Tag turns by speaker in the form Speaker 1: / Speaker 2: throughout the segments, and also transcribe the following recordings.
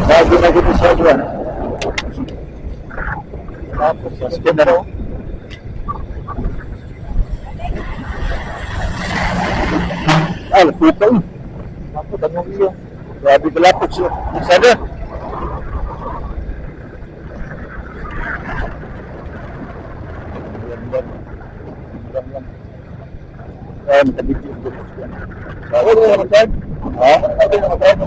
Speaker 1: Bago na gito sa buwan. Tapos, sa na raw. Ah, laputa eh. Ako, tanong iyo. Grabe kalapot siya. Sana. Ah, nakabidyo ko. Oo, nakatag. Ha? Nakatag.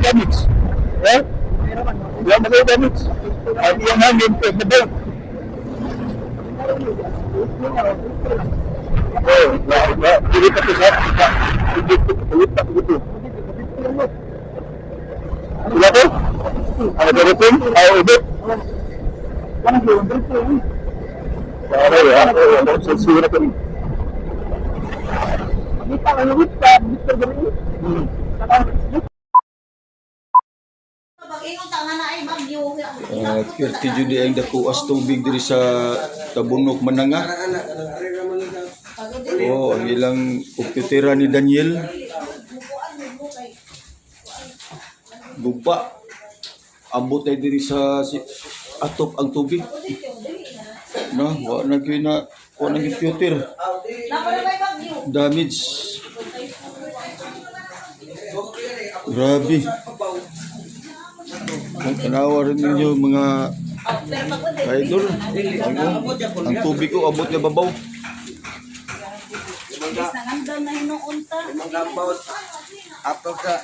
Speaker 1: Damage. Eh? Wala mga damage. Ang iyang hangin, pwede na ba? Oh, wala, wala. Dili pa to sa. Dili pa to. Wala to? Ano ba ito? Ay, ubo. Wala, wala. Wala, siguro ko.
Speaker 2: Kirti jud ang dako as tubig diri sa Tabunok, Mananga. Oh, ang ilang kompyutera ni Daniel. Guba. Abot ay diri sa si, atop ang tubig. No, wa na gyud na wa na gyud computer. Damage. Grabe. Ang tanawa rin ninyo mga idol. Ang tubig ko abot na babaw.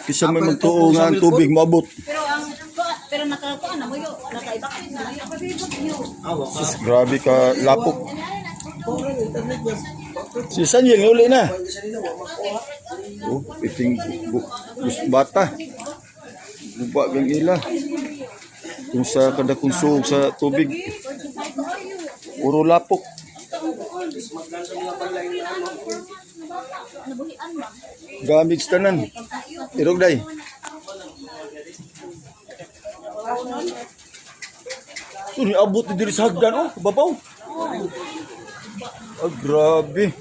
Speaker 2: Kisa may magtuo nga ang tubig moabot.
Speaker 3: Pero ang pero nakakuan na mo yo, nakaibakit na yo.
Speaker 2: Sus, grabe ka lapok. Si Sanyel uli na. Oh, iting bata. Guba gang ila. Kung sa kada konsog sa tubig. Puro lapok. Gamit tanan. Irog day. So, niabot ni diri sa hagdan oh, babaw. Ah, grabe.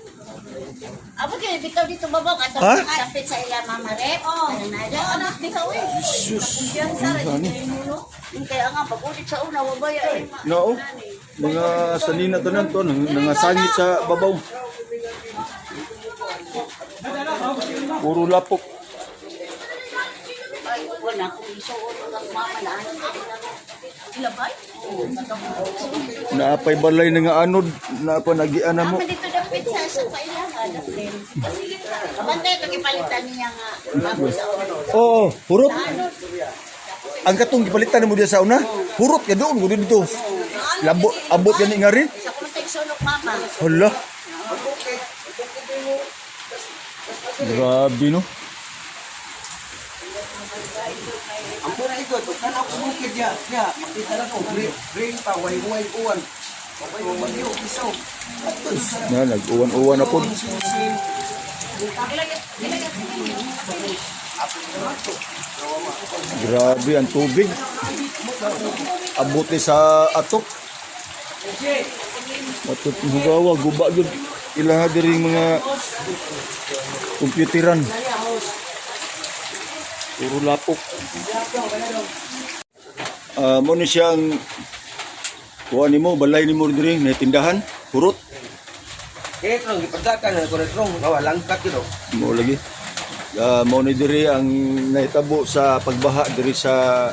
Speaker 3: Abot kayo bitaw dito babaw ka
Speaker 2: Ha?
Speaker 3: sapit sa ila mama rep. Oh. Ano na dyan? Anak di ka uy.
Speaker 2: Jesus. Ano ni?
Speaker 3: Kaya nga pag ulit sa una wabaya eh.
Speaker 2: No. Mga sanina tanan to, nang nangasangit sa babaw. Puro lapok.
Speaker 3: Ay, wala akong isuot ang mama na. Ilabay? Oo.
Speaker 2: Naapay balay na nga anod, naapa nagian na mo.
Speaker 3: Ama dito dapit sa kailangan. Bantay ito gipalitan niya nga bago sa una.
Speaker 2: Oo, hurot. Ang katong gipalitan mo diya sa una, hurot ka doon, gud dito. Labo, abot gani nga rin.
Speaker 3: Sa kumantay sunok mama.
Speaker 2: Hala. Grabe no.
Speaker 4: Ang pura ikot, pag tanaw ko bukid niya, niya, makita na ko, green, green pa, way-way, uwan. Way bagyo, isaw.
Speaker 2: Na nag-uwan-uwan na pod. Grabe ang tubig. Abot ni sa atok. Matot hugawa guba gyud ilaha diri mga kompyuteran. Puro lapok. Ah, mo ni siyang kuha nimo balay nimo diri na tindahan, hurot.
Speaker 4: Kaya itong, ipagdakan na ko itong, bawa, langkat ito.
Speaker 2: Mo lagi. Mao ni diri ang nahitabo sa pagbaha diri sa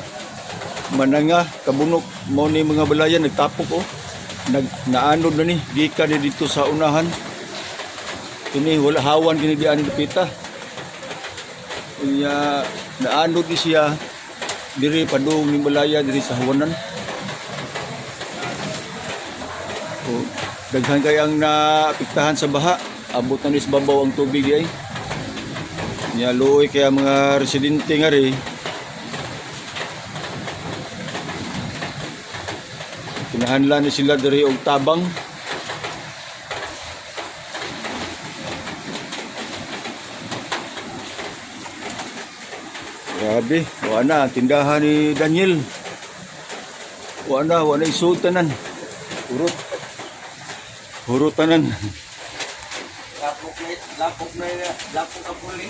Speaker 2: Mananga, Kabunok. Mao ni mga balayan nagtapok oh. Nag naanod na ni gikan ni dito sa unahan. Kini wala hawan kini dian ni dapita. Unya naanod ni siya diri padung ning balaya diri sa hawanan. O, daghan kay ang naapektahan sa baha. Abot na ni sa babaw ang tubig ay. Nya luoy kaya mga residente nga ri. Kinahanlan ni sila diri og tabang. Grabe, wala na ang tindahan ni Daniel. Wala na isuot tanan. Hurot. Hurot tanan.
Speaker 4: Lapok na, lapok na, lapok ang puli.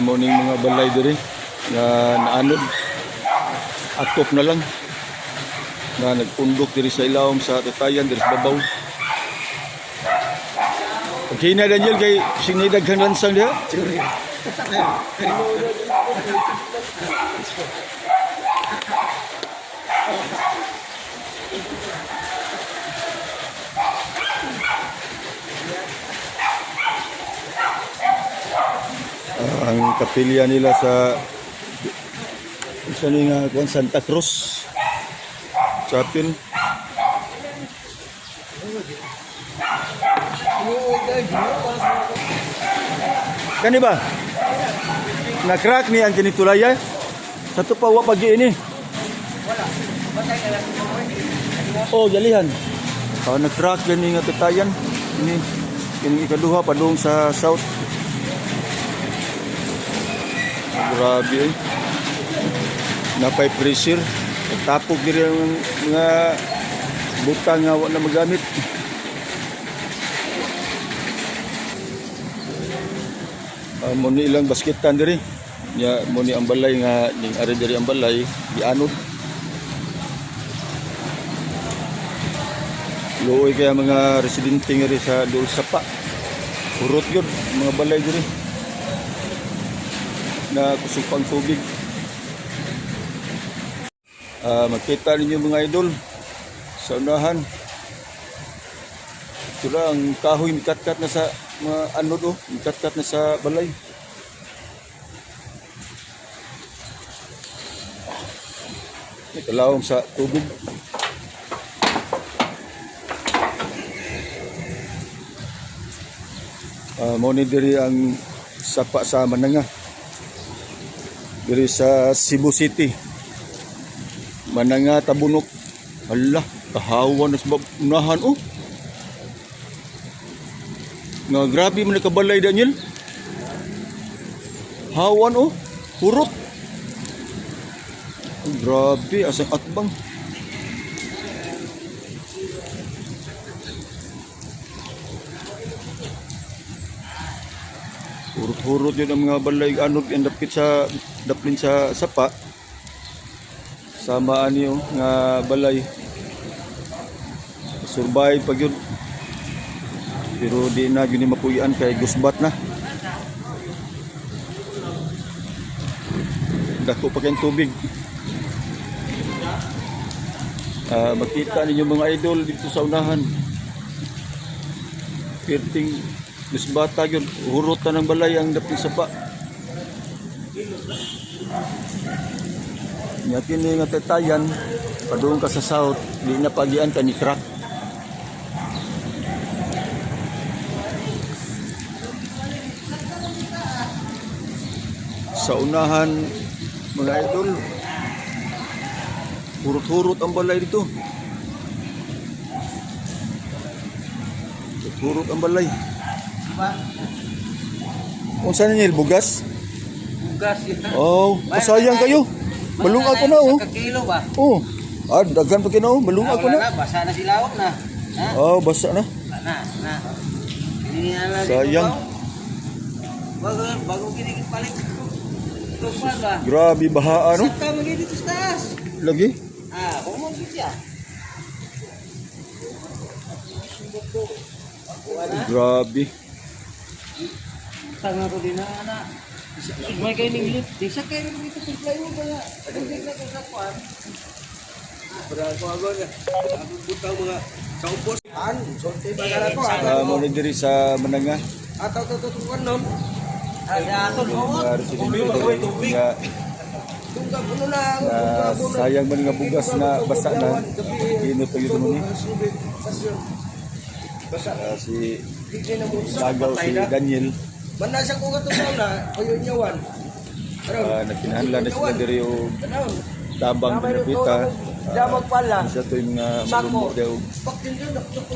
Speaker 2: Mo ning mga balay diri na naanod. Atop na lang na nagpundok diri sa ilawom sa tatayan diri sa babaw. Okay na, Daniel, kay sinidag kang lansang diha. Ang kapilya nila sa isa ni nga kuan, Santa Cruz Chapel. Kani ba? Na-crack ni ang kinitulaya? Sa to pa wa pag ini. Oh, jalihan. Ah, nag-crack gani nga tatayan. Ini ini ikaduha padung sa south. Grabe eh. Napay pressure. Nagtapok diri ang mga butang nga wa na magamit. Mo ni ilang basketan diri. Nya mo ni ang balay nga ning ari diri ang balay gianod. Luoy kaya mga residente nga ri sa Duol Sapa. Hurot yun mga balay diri. Na kusog pang tubig. Makita ninyo mga idol sa unahan. Ito lang, ang kahoy mikatkat na sa mga anod oh, mikatkat na sa balay. May kalawang sa tubig. Mo ni diri ang sapa sa Mananga. Diri sa Cebu City. Mananga, Tabunok. Hala, kahawa na sa unahan oh. Nga grabe man nakabalay, Daniel. Hawan oh, hurot. Ang grabe asang atbang. Hurot-hurot yun ang mga balay anod ang dapit sa daplin sa sapa. Sama ani oh, nga balay. Survive pag yun. Pero di na yun ni mapuyan kay gusbat na. Dako pa kayong tubig. Makita ninyo mga idol dito sa unahan. Pirting gusbata yun. Hurot na ng balay ang dapit sapa. Nya kini nga tatayan padung ka sa south, di na pagian ka ni crack. Sa unahan mga idol, hurot-hurot ang balay dito. Hurot ang balay.
Speaker 4: Diba?
Speaker 2: Unsa na niya bugas?
Speaker 4: Bugas yun.
Speaker 2: Oh, pasayang kayo. Malungag ko na oh.
Speaker 4: Sa kilo ba?
Speaker 2: Oh. Ah, daghan pa kino, malungag ko
Speaker 4: Wala
Speaker 2: na.
Speaker 4: na, basa na sila na. Ha?
Speaker 2: Oh, basa na.
Speaker 4: Wala na, na. Hindi na lang dito,
Speaker 2: Sayang.
Speaker 4: Bago, bago kinikipalit. Tupan ba?
Speaker 2: Grabe baha ano?
Speaker 4: Saan ka magiging dito sa taas?
Speaker 2: Lagi.
Speaker 4: Ah, kung siya.
Speaker 2: Grabe.
Speaker 4: Tanga ko din na, anak. May kayo ning lift. Di sa kayo dito sa plywood ba nga? Hindi na ko sa kwan. Bra ko agad. Ako butaw mga Sa ubos. An, sulti ba ka ko?
Speaker 2: Mo ni diri sa Mananga.
Speaker 4: Ataw to to nom.
Speaker 2: Mga residente diri nga
Speaker 4: Tungga kuno na.
Speaker 2: na sayang man nga bugas na basa na. Ginot pa yun mo ni.
Speaker 4: Basa.
Speaker 2: Si
Speaker 4: Di na mo.
Speaker 2: Dagaw si Daniel.
Speaker 4: Manasa ko ka to na, kayo nyawan.
Speaker 2: Nagkinahanglan na sila diri og
Speaker 4: Tanawon.
Speaker 2: tabang pinapita.
Speaker 4: Damag pala.
Speaker 2: Isa to yung mga malumbo daw.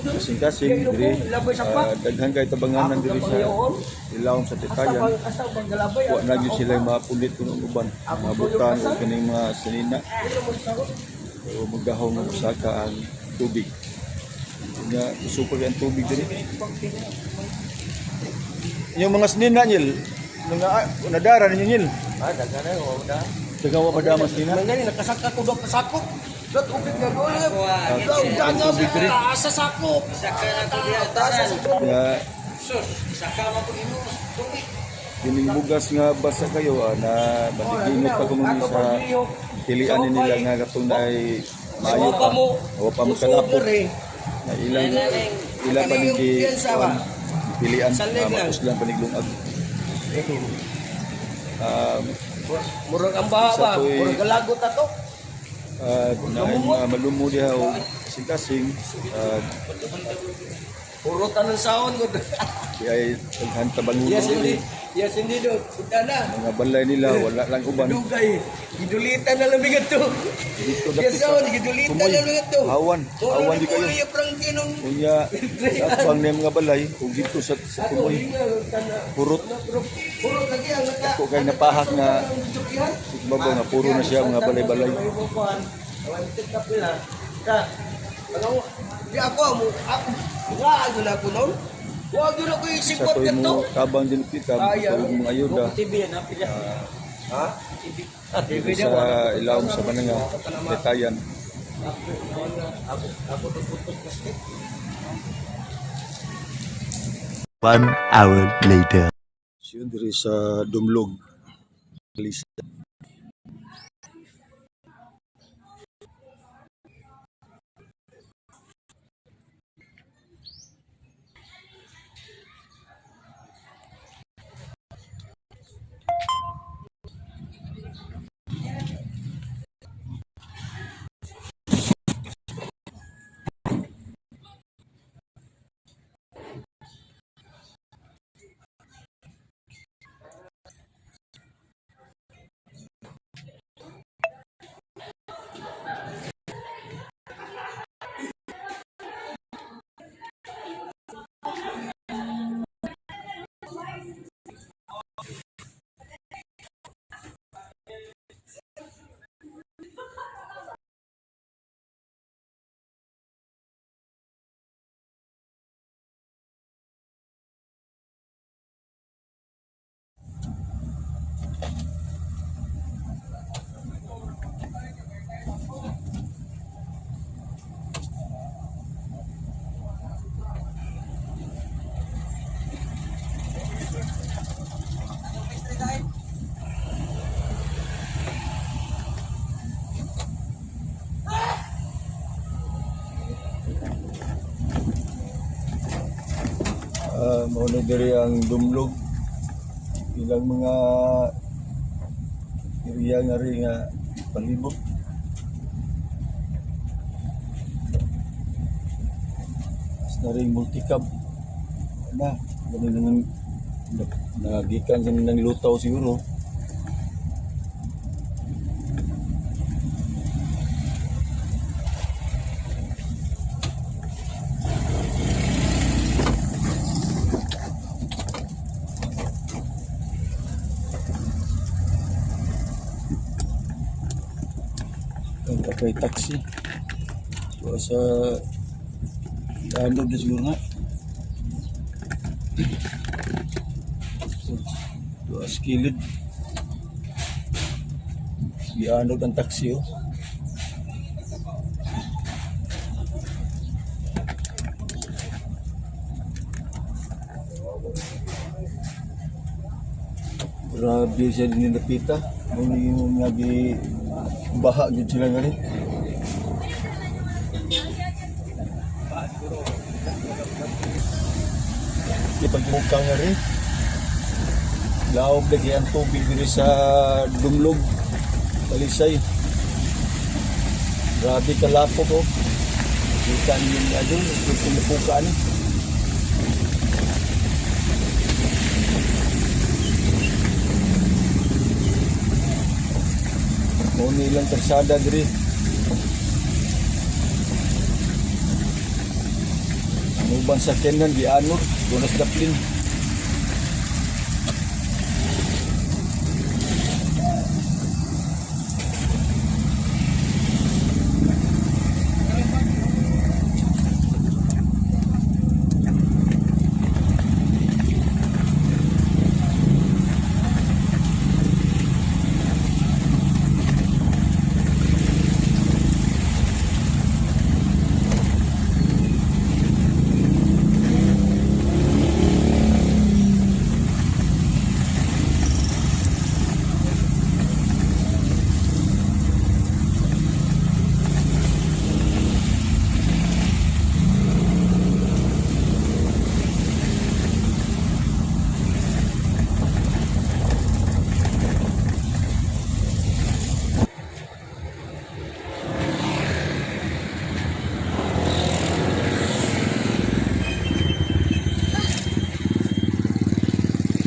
Speaker 2: Kasing-kasing diri. Daghan kay tabanganan diri sa ilawom sa Titayan. Wa na gyud sila yung mapulit kuno ang uban. Mga butang o kining mga sinina. O magdahong nga usaka ang tubig. Nga usupol ang tubig diri. Yung mga sinina nil, mga nadara ninyo nil.
Speaker 4: Ah, daghan na wa da.
Speaker 2: Daghan wa pa dama sinina.
Speaker 4: Mangani nakasaka ko do kasakop. Dot ubit nga gol.
Speaker 2: Tubig diri.
Speaker 4: Sa sakop. Taas sa sakop.
Speaker 2: Nga
Speaker 4: Sus, saka mo ko imo tubig.
Speaker 2: kining bugas nga basa kayo na matiginot pa kuno ni sa pilian ni nila nga katong naay maayo pa. Wa pa makalapot na ilang ila pa ning gi kuan, pilian na matuslan pa ning lungag.
Speaker 4: Murag ang baha
Speaker 2: Isa
Speaker 4: ba?
Speaker 2: to'y-
Speaker 4: Murag galagot ato.
Speaker 2: Naay mga malumo diha og kasing-kasing
Speaker 4: Puro tanan saon gud.
Speaker 2: di ay daghan tabangunan
Speaker 4: Yes
Speaker 2: diri.
Speaker 4: hindi. Yes hindi do. Punta na.
Speaker 2: Mga balay nila wala lang uban.
Speaker 4: Dugay. Gidulitan na lang bigat to.
Speaker 2: Dito dapit
Speaker 4: Yes
Speaker 2: sa
Speaker 4: saon gidulitan
Speaker 2: Tumoy.
Speaker 4: na lang bigat to.
Speaker 2: Hawan, hawan di kayo.
Speaker 4: kayo.
Speaker 2: Unya sa atbang na mga balay ug dito sa tumoy purot.
Speaker 4: Puro lagi ang naka.
Speaker 2: Ako kay napahak na babaw nga puro na siya mga balay-balay.
Speaker 4: Di ako mo ako wa gyud ako noon. Wa gyud ako
Speaker 2: Sa
Speaker 4: isipot
Speaker 2: toy
Speaker 4: kadto.
Speaker 2: mo tabang din kita sa mga ayuda
Speaker 1: TV na pila.
Speaker 4: Ha?
Speaker 2: dito sa ilawom sa Mananga, Titayan.
Speaker 4: Ako ako tuputos plastic.
Speaker 5: 1 hour later.
Speaker 2: Siya diri sa Dumlog. Lisa. Mao na diri ang Dumlog. Ilang mga area nga rin nga palibot. Mas na rin multicab. Na, ganun naman nagikan sa nang lutaw siguro. Ang kapay taxi. So, sa ano na siguro nga. So, tuas kilid. Gianod ang taxi oh. Grabe siya din napita. Muna yung lagi baha gyud sila nga rin. Pagbuka nga rin. Laob lagi ang tubig diri sa Dumlog. Talisay. Grabe kalapok oh. Kita ninyo niya doon. Pumupuka ni. Mao ni ilang karsada diri. Ang uban sa Kenan gianor, donas daplin.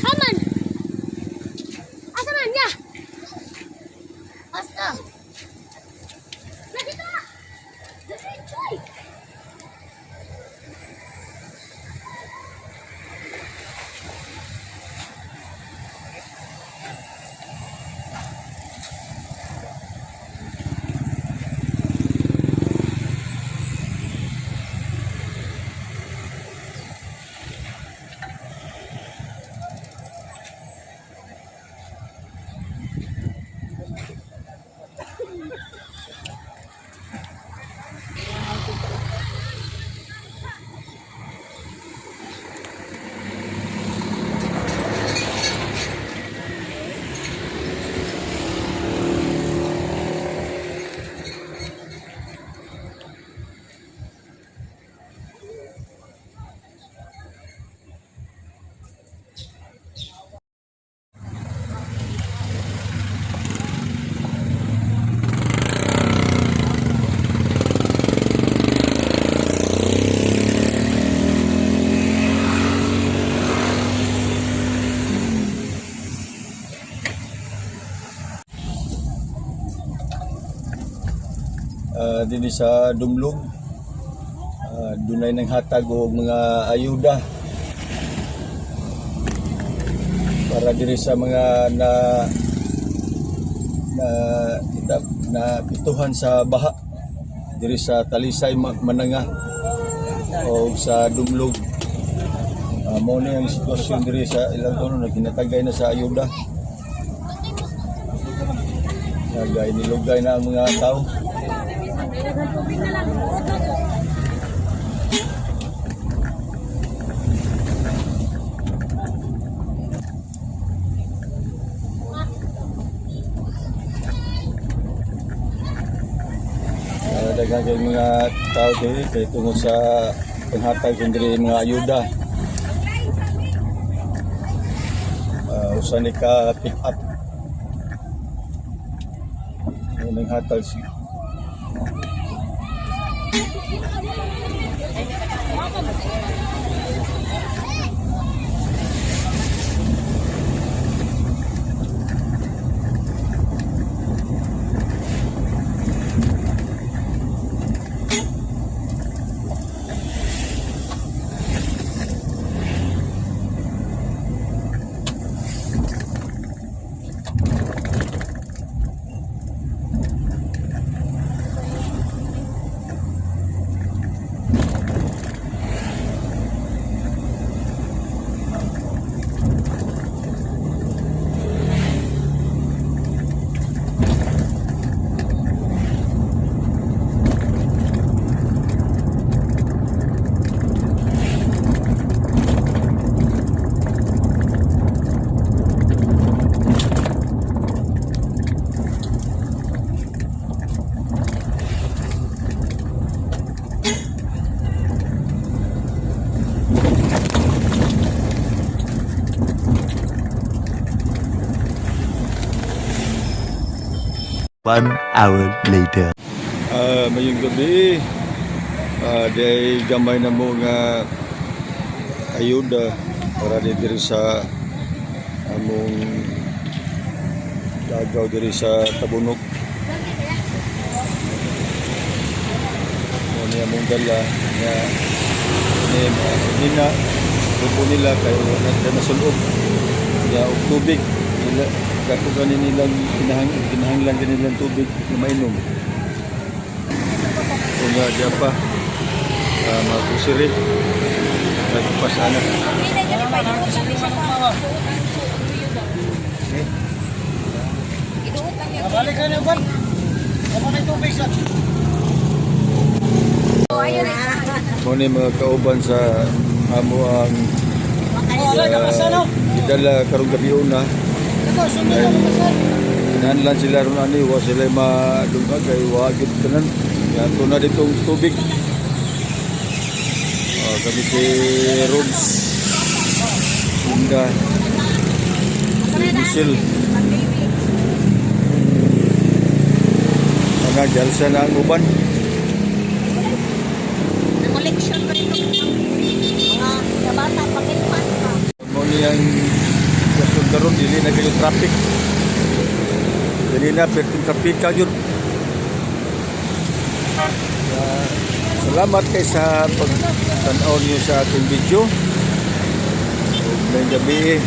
Speaker 5: Aman! Asa man niya? Asa? Nakita! Choy!
Speaker 2: Dinhi sa Dumlog. Dunay nang hatag og mga ayuda para diri sa mga na na kita na pituhan sa baha diri sa Talisay, Mananga o sa Dumlog. Mao ni ang sitwasyon diri sa ilang kuno, naghinatagay na sa ayuda. Nagay nilugay na ang mga tao. Daghan kay mga tao diri kay tungod sa panghatag kun diri mga ayuda. Usa ni ka pick up. Nang hatag si
Speaker 6: One hour later.
Speaker 2: Mayong gabi. Di gamay na mo nga ayuda para di diri sa among dagaw diri sa Tabunok. Mo ni among dala nga ni nina grupo nila kay wala na nasulob ya og tubig nila dako gani nilang kinahanglan kanilang tubig na mainom. Kung nga diyan pa, mga kusiri, nagpasana.
Speaker 4: Balik ka na ban. Ako na tubig sa.
Speaker 2: Mo ni mga kauban sa amo ang gidala karong gabi una. Kinahanglan sila ron ani, wa sila madungag kay wa gid tanan. Ya na ditong tubig. Kami si Robs. Linda. Si Michelle. Mga jalsa na ang uban.
Speaker 3: Collection ko ito. Mga sa bata, pakilpan pa.
Speaker 2: Mo niyang kasun karon dili na kayo traffic. Dili na perting traffic ka yun. Salamat kay sa pagtan-aw niyo sa ating video. Ug maayong gabi.